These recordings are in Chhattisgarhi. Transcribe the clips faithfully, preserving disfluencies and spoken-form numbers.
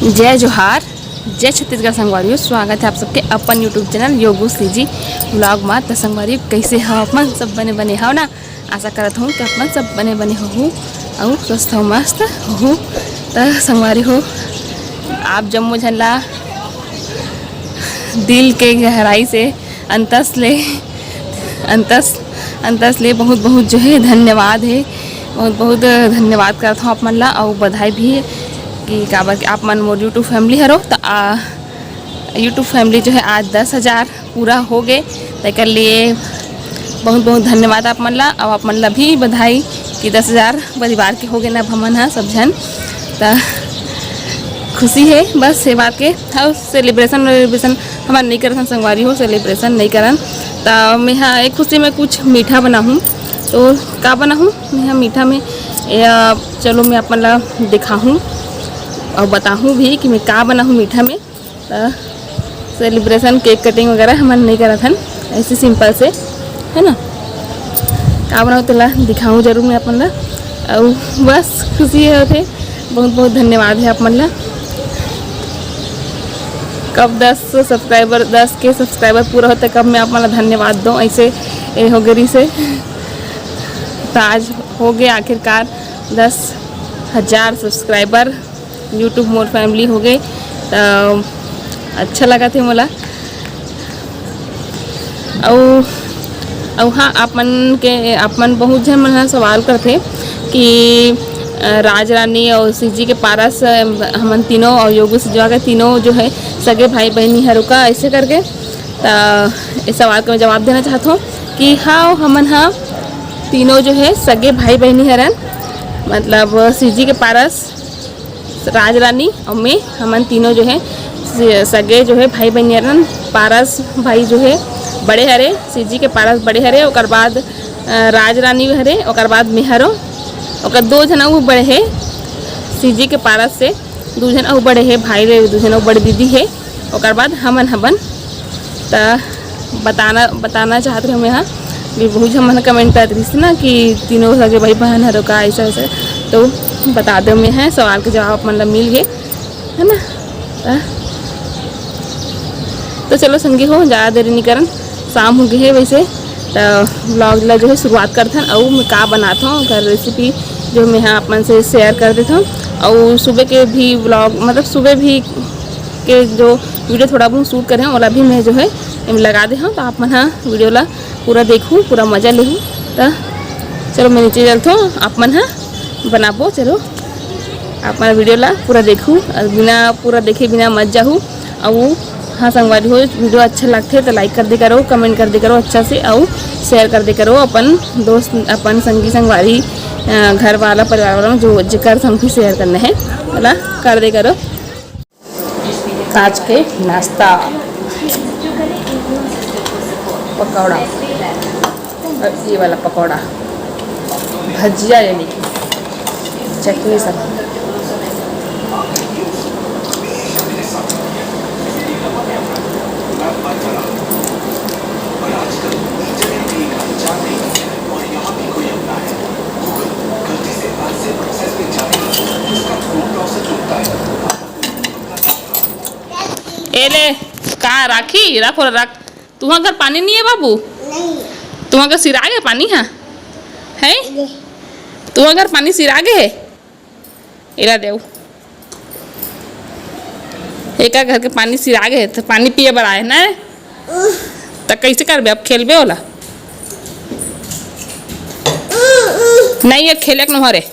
जय जोहार, जय छत्तीसगढ़ संगवारी हो। स्वागत है आप सबके अपन YouTube चैनल योगू सीजी व्लॉग मा। त संगवारी, कैसे हो आप मन? सब बने बने हो ना? आशा करत हूँ कि आप मन सब बने बने होहू अउ स्वस्थ हो, मस्त होहू। त संगवारी हो, आप जम्मो झन ला दिल के गहराई से, अंतस ले, अंतस अंतस ले बहुत बहुत जो है धन्यवाद है। बहुत बहुत धन्यवाद करत हूँ आप मन ला, अउ बधाई भी है कि काबर कि आप मन मोर YouTube फैमिली हरो। त आ, YouTube फैमिली जो है आज दस हज़ार पूरा हो गए, तेकर लिए बहुत बहुत धन्यवाद आप मन ला, अउ आप मन ला भी बधाई कि दस हज़ार परिवार के हो गए ना अब हमन ह सब झन। त खुशी है बस ये बात के। अउ सेलिब्रेशन वेलिब्रेशन हमन नहीं करत हन संगवारी हो, सेलिब्रेशन नहीं करन। त मैं हा एक खुशी में कुछ मीठा बनाहूँ। तो का बनाहूँ मैं हा मीठा में, या चलो मैं आप मन ला दिखाहूँ अउ बताहूँ भी कि मैं का बनाहूँ मीठा में। त सेलिब्रेशन, केक कटिंग वगैरह हमन नहीं करत हन, ऐसे सिंपल से, है ना। का बनाहूँ तेला दिखाहूँ जरूर मैं आप मन ला। अउ बस खुशी है होथे, बहुत बहुत धन्यवाद है आप मन ला। कब दस सब्सक्राइबर, दस के सब्सक्राइबर पूरा होते, कब मैं आप मन ला धन्यवाद दूँ ऐसे ए हो गरी से। त आज हो गए आखिरकार दस हज़ार सब्सक्राइबर, YouTube मोर फैमिली हो गए। त अच्छा लगत हे मोला। अउ अउ हाँ, आप मन के, आप मन बहुत झन मन ह सवाल करथे कि अ, राज रानी अउ सीजी के पारस, अ, हमन तीनों अउ योगू सीजवा के तीनों जो है सगे भाई बहिनी हरो का, ऐसे करके। त इस सवाल का मैं जवाब देना चाहत हूँ कि हाँ, हमन ह तीनों जो है सगे भाई बहिनी हरन, मतलब सीजी के पारस, राज रानी अउ मैं, हमन तीनों जो है स-, सगे जो है भाई बहिनी हरन। पारस भाई जो है बड़े हरे, सीजी के पारस बड़े हरे, ओकर बाद अ, राज रानी हरे, ओकर बाद मैं हरो, ओकर दो झन अउ बड़े हे, सीजी के पारस से दू झन अउ बड़े हे, भाई ले दू झन अउ बड़े दीदी हे, ओकर बाद हमन हबन। त बताना, बताना चाहत रहे मैं हा, भी बहुत झन मन कमेंट करत रहिस ना कि तीनों सगे भाई बहन हरो का, ऐसा वैसा, तो बता दो मैं हा, सवाल के जवाब आप मन ला मिल गए, है ना। त तो चलो संगी हो, ज़्यादा देरी नहीं करन, शाम हो गई है वैसे। त व्लॉग ला जो है शुरुआत करथन, अउ मैं का बनात हूँ, ओकर रेसिपी जो मैं हा आप मन से शेयर कर देत हूँ। अउ सुबह के भी व्लॉग, मतलब सुबह भी के जो वीडियो थोड़ा बहुत शूट करे हूँ, ओला भी मैं जो है एमे लगा दे हूँ। त आप मन हा वीडियो ला पूरा देखू, पूरा मजा लेहू। त चलो मैं नीचे चलत हूँ, आप मन हा बनाबो। चलो आप मन वीडियो ला पूरा देखू, अउ बिना पूरा देखे बिना मत जाहू। अउ हाँ संगवारी हो, वीडियो अच्छा लगथे तो लाइक कर दे करो, कमेंट कर दे करो अच्छा से, अउ शेयर कर दे करो अपन दोस्त, अपन संगी संगवारी, अ, घर वाला, परिवार वाला में जो जेकर संग भी शेयर करना है, ओला कर दे करो। आज के नाश्ता, पकौड़ा, और ये वाला पकौड़ा, भजिया, यानी कि चटनी सब। ए ले, का राखी? रख, ओला रख। तुहा घर पानी नहीं है बाबू? नहीं। तुहा घर सिरा गए पानी? हाँ है। ये। तुहा घर पानी सिरा गए है? एला देव। एका घर के पानी सिरा गए है, तो पानी पिए बर आए ना। त कैसे करबे अब? खेलबे ओला? नहीं, ये खेलक नोहरे।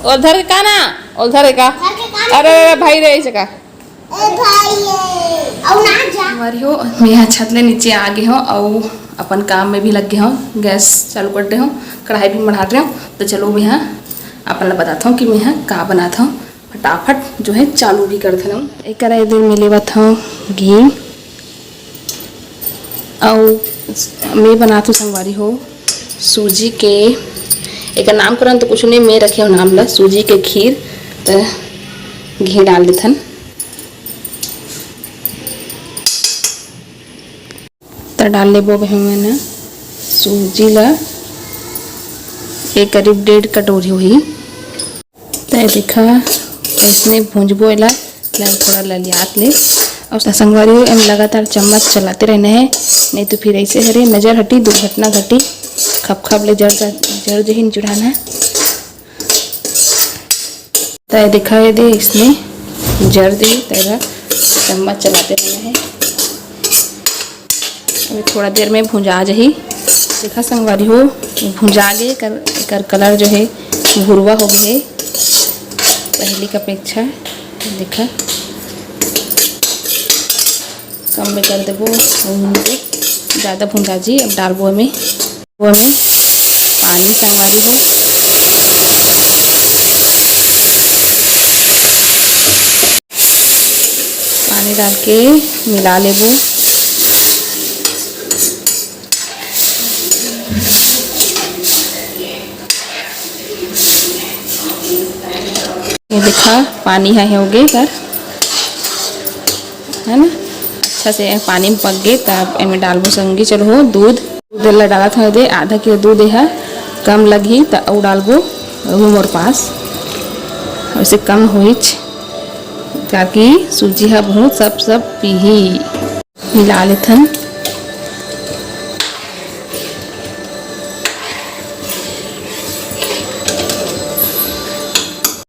ओधर के का ना, ओधर के का। अरे, अरे, भाई रे, ऐसे का। ए भाई, ए, अउ ना जा। हमारी हो, मैं यहाँ छत ले नीचे आ गए हो, अउ अपन काम में भी लग गए हो। गैस चालू कर दे हो, कढ़ाई भी मढ़ा रहे हो। तो चलो, मैं यहाँ अपन ला बताता हूँ कि मैं यहाँ का बनाता हूँ। फटाफट जो है चालू भी कर देना। एक कढ़ाई दे में लेवत हूँ घी। अउ मैं बनात हूँ संगवारी हो सूजी के, एकर नामकरण तो कुछ नहीं, मैं रखे हूँ नाम ला सूजी के खीर। त घी डाल देथन, त डाल लेबो अभी हमन सूजी ला। ये करीब डेढ़ कटोरी होही। त ये देखा, इसने भूंजबो एला, ल-, थोड़ा ललियात ले। अउ संगवारी हो, एम लगातार चम्मच चलाते रहना है, नहीं तो फिर ऐसे हरे नजर हटी, दुर्घटना घटी, खप खप ले जर जा, जर जही चुढ़ाना। त ये देखा, ये दे इसने जर दे, तेरा चम्मच चलाते रहना है। अभी थोड़ा देर में भुंजा जाही। देखा संगवारी हो, भुंजा गे, एकर, एकर कलर जो है भुरवा हो गए है पहली के अपेक्षा। देखा, कम में कर देबो, ज़्यादा भुंजा जी। अब डालबो एमे, वो एमे पानी संगवारी हो। पानी डाल के मिला लेबो। ये देखा, पानी ह होगे एकर, है ना, अच्छा से पानी में पक गे। तब एमे डालबो संगी, चलो हो, दूध। दूध ला डालत हव दे, आधा किलो दूध एहा कम लगही त अउ डालबो, अउ मोर पास वैसे कम होइच, ताकि सूजी ह बहुत सब सब पीही। मिला लेथन।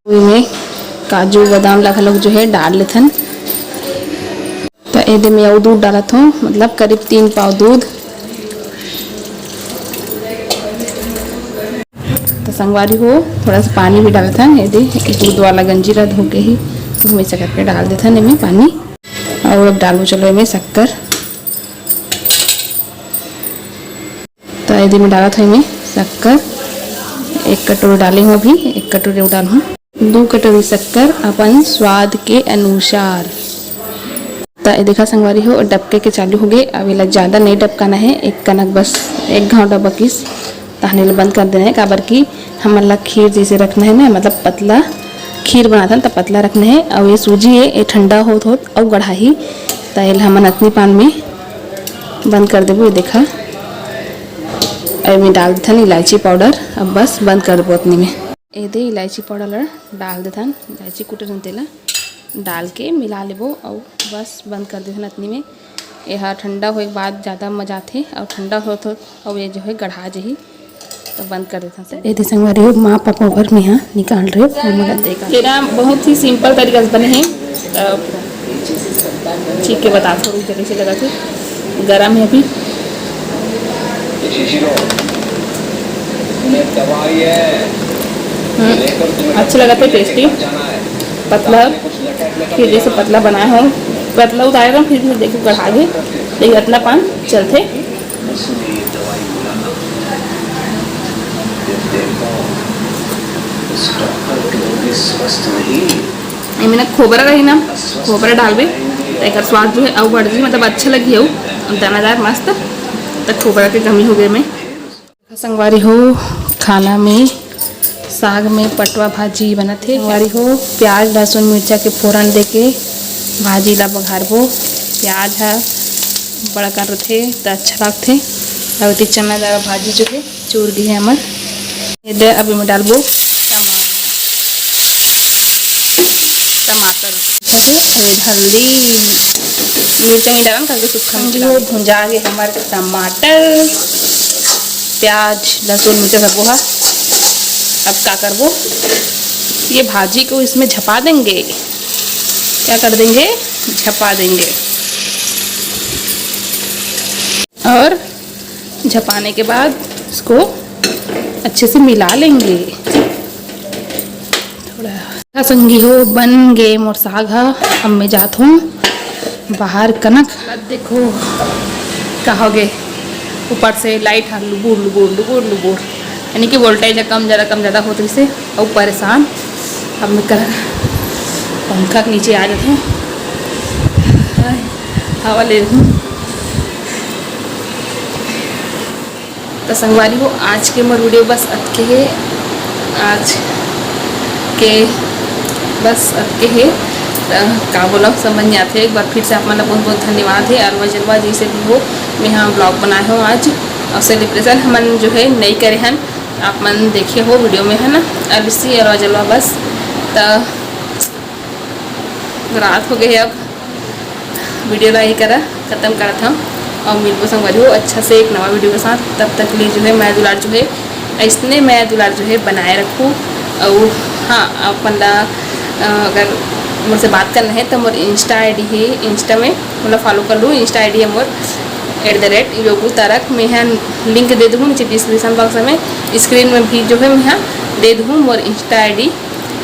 ओमे काजू बादाम ला घलोक जो है डाल लेथन। त एदे में अउ दूध डालत हूँ, मतलब करीब तीन पाव दूध। त संगवारी हो, थोड़ा सा पानी भी डालत हन। एदे दूध वाला गंजी ला धो के ही घूमे चकर के डाल देथन एमे पानी। और अब डालू चलो एमे शक्कर। त एदे में डालत हूँ एमे शक्कर, एक कटोरी डाले हूँ अभी, एक कटोरी अउ डालहूँ। दू कटोरी शक्कर अपन स्वाद के अनुसार। त ए देखा संगवारी हो, डबके के चालू हो गे। अब एला ज़्यादा नहीं डबकाना है, एक कनक बस, एक घाव डबकिस, तहन एला बंद कर देना है, काबर कि हमन ला खीर जैसे रखना है ना, मतलब पतला खीर बनाथन त पतला रखना है। और ये सूजी है, ये ठंडा होत होत अउ गढ़ाही, त एला हमन अतनी पान में बंद कर देबो। ये देखा, एमे डाल देथन इलायची पाउडर। अब बस बंद कर देबो अतनी में। एदे इलायची पाउडर ला डाल देथन, इलायची कूटे रहन तेला डाल के मिला लेबो अउ बस बंद कर देथन अतनी में। एहा ठंडा होए के बाद ज़्यादा मजा आथे अउ ठंडा होत होत अउ ये जो है गढ़ा जही, तो बंद कर देथन सब। एदे संगवारी हो, माँ पापा बर मेहा निकाल रहे हो, मोला देखा। केरा बहुत ही सिंपल तरीका से बने हैं। अ, छीक के बताथों, रुक जा, कैसे लगा थे, गरम है अभी। हम्म, अच्छा लगा थे, टेस्टी। पतला, फिर जैसे पतला बनाए हो, पतला उतारे रहो, फिर भी देखो गढ़ा गे, लेकिन इतना पान चलते। एमे ना खोबरा रही ना, खोबरा डालबे त एकर स्वाद जो है अउ बढ़ जाही, मतलब अच्छा लगी हो, दानादार मस्त। त खोबरा के कमी हो गए में। संगवारी हो, खाना में साग में पटवा भाजी बनत हे। संगवारी हो, प्याज, लहसुन, मिर्चा के फोरन देके भाजी ला बघारबो। प्याज ह बड़ा कर रथे त अच्छा लागथे। अउ एती चना दार भाजी जो हे चूर गे हे हमर। ये दे, अब एमे डालबो टमा-, टमाटर। अउ हल्दी, मिर्चा नहीं डालन, काबर कि सूखा मिर्चा डालन। भुंजा गे हमर टमाटर, प्याज, लहसुन, मिर्चा सबो हा। अब का करबो, ये भाजी को इसमें झपा देंगे। क्या कर देंगे? झपा देंगे। और झपाने के बाद इसको अच्छे से मिला लेंगे। थोड़ा संगी हो, बन गे मोर साग ह। अब मैं जात हूँ बाहर कनक। अब देखो का हो गे, ऊपर से लाइट ह लुबुर लुबुर लुबुर लुबुर, यानी कि वोल्टेज ह कम ज़्यादा कम ज़्यादा होत रहिसे। अउ परेशान। अब मैं कर पंखा के नीचे आ जात हूँ, हवा ले लूँ। त संगवारी हो, आज के मोर वीडियो बस अतके हे। आज के बस अतके हे। त का बोला, समझ नहीं आते। एक बार फिर से आप मन ला बहुत बहुत धन्यवाद है। और वजनवा जैसे भी हो, मैं हाँ ब्लॉग बनाए हो आज। और सेलिब्रेशन हमन जो है नहीं करे हन, आप मन देखे हो वीडियो में, है ना, अलसी अरवा जलवा बस। त रात हो गए हे, अब वीडियो ला ही करा खत्म करत हम और मिलबो संगवारी हो अच्छा से एक नवा वीडियो के साथ। तब तक के लिए जो है मया दुलार जो है, ऐसने मया दुलार जो है बनाए रखू। और हाँ, आप मन ला, अ, अगर मोर से बात करना है तो मोर इंस्टा आईडी है, इंस्टा में मोला फॉलो कर लू। इंस्टा आईडी है मोर at the rate Yogu Tarak. मैं यहाँ लिंक दे दूँ नीचे डिस्क्रिप्शन बॉक्स में, स्क्रीन में भी जो है मैं यहाँ दे दूँ मोर इंस्टा आईडी।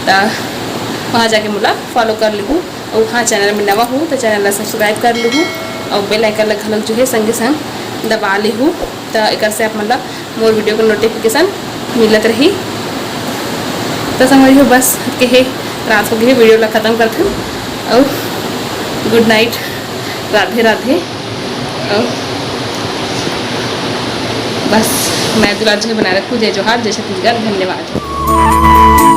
त वहाँ जाके मोला फॉलो कर लेहू। और हाँ, चैनल में नवा हो तो चैनल ला सब्सक्राइब कर लेहू और बेल आइकन ला घलक जो है संगे संग दबा लेहू। त एकर से आप मन ला मोर वीडियो के नोटिफिकेशन मिलत रही। तो संगवारी हो, बस के हे, रात हो गई है, वीडियो ला खत्म करथन और गुड नाइट, राधे राधे। और बस मया दुलार जो है बनाए रखू। जय जोहार, जय छत्तीसगढ़, धन्यवाद।